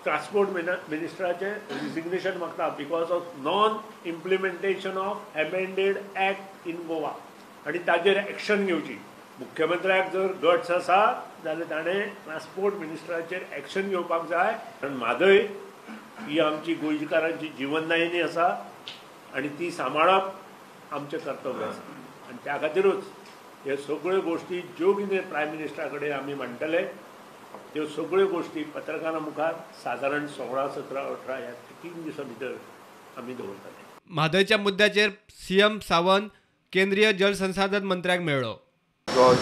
Transport मिनिस्टराचें resignation मागता because of non implementation of amended act in Goa आनी ताजेर action घेवची. मुख्यमंत्र्याक जर गट्स आसा जाल्यार ताणें ट्रान्सपोर्ट मिनिस्टराचेर एक्शन घेवपाक जाय. कारण म्हादय ही आमची गोंयकारांची जिवनदायिनी आसा आनी ती सांबाळप आमचें कर्तव्य आसा आनी त्या खातीरूच हे सगळ्यो गोश्टी ज्यो कितें प्रायम मिनिस्टरा कडेन आमी मांडटले त्यो सगळ्यो गोश्टी पत्रकारां मुखार सादारण 16, 17, 18 ह्या 3 दिसां भितर आमी दवरतले. म्हादयच्या मुद्द्याचेर सीएम सावंत केंद्रीय जलसंसाधन मंत्र्याक मेळ्ळो.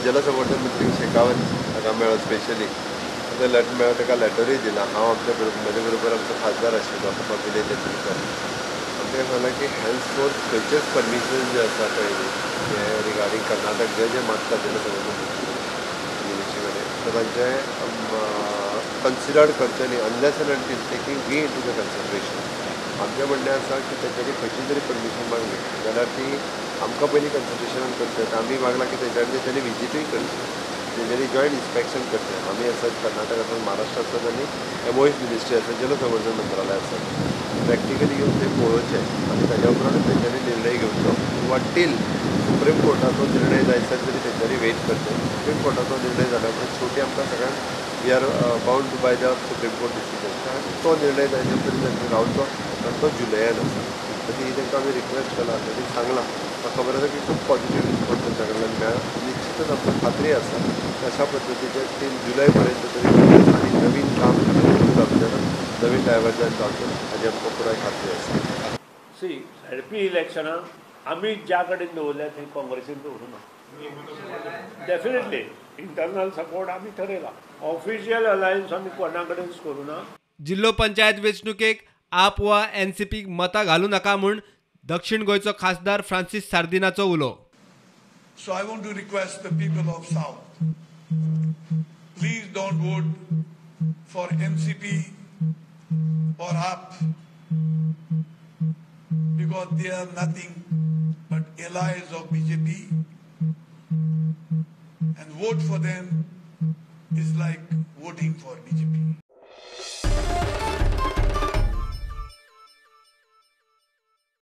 जलसंवर्धन मंत्री शेखावत हाका मेळ्ळो स्पेशली. लेटर मेळ्ळो, ताका लेटरूय दिला. हांव आमच्या बरोबर म्हजे बरोबर आमचो खासदार आशिल्लो विनय तेंडुलकर. आमी ताका सांगलां की हेन्सफोर्थ खंयचेच परमिशन जे आसा पळय न्ही ते रिगार्डींग कर्नाटक जे जे मागता जलसंवर्धन मिनिस्ट्री कडेन तर तांचें कन्सिडर करचें न्ही unless and until taking we into the consideration. आमचें म्हणणें आसा की तेंच्यांनी खंयची तरी परमिशन मागली जाल्यार ती आमकां पयलीं कन्सिडरेशनान करचें. आमी मागलां की तेंच्यांनी तेंच्यांनी विजिटूय करची, तेंच्यांनी जॉयंट इन्स्पेक्शन करचें. आमी आसात कर्नाटक आसात, महाराष्ट्र आसात आनी एमओएच मिनिस्ट्री आसा, जलसंवर्धन मंत्रालय आसा. प्रॅक्टिकली येवन थंय पळोवचें आनी ताज्या उपरांत तेंच्यांनी निर्णय घेवचो किंवा टील सुप्रीम कोर्टाचो निर्णय जायसर तरी तेंच्यांनी वेट करचें. सुप्रीम कोर्टाचो निर्णय जाल्या उपरांत शेवटी आमकां सगळ्यांक we are bound by the Supreme Court decision. तो निर्णय जायसर तरी तांणी रावचो कारण तो जुलयान आसा. तशी ही तांकां आमी रिक्वेस्ट केला, तांणी सांगलां. म्हाका खबर आसा की खूब पॉझिटीव रिस्पॉन्स तांच्या कडल्यान मेळ्ळा. निश्चितच आमकां खात्री आसा अशा पद्दतीचें 3 जुलय पर्यंत तरी आनी नवीन काम सुरू जावचें ना, नवीन डायवर्जन जावचें ना हाजी आमकां पुराय खात्री आसा. सी झेडपी इलेक्शनाक आमी ज्या कडेन दवरल्या थंय काँग्रेसीन दवरूं ना. डेफिनेटली इंटरनल सपोर्ट आमी ठरयला. ऑफिशियल अलायन्स आमी कोणा कडेनच करूं ना. जिल्लो पंचायत वेंचणुकेक आप वा एनसीपीक मतां घालूं नाका म्हूण दक्षिण गोंयचो खासदार फ्रांसीस सार्दिनाचो उलो. So I want to request the people of South, please don't vote for NCP or AAP because they are nothing but allies of BJP, and vote for them is like voting for BJP.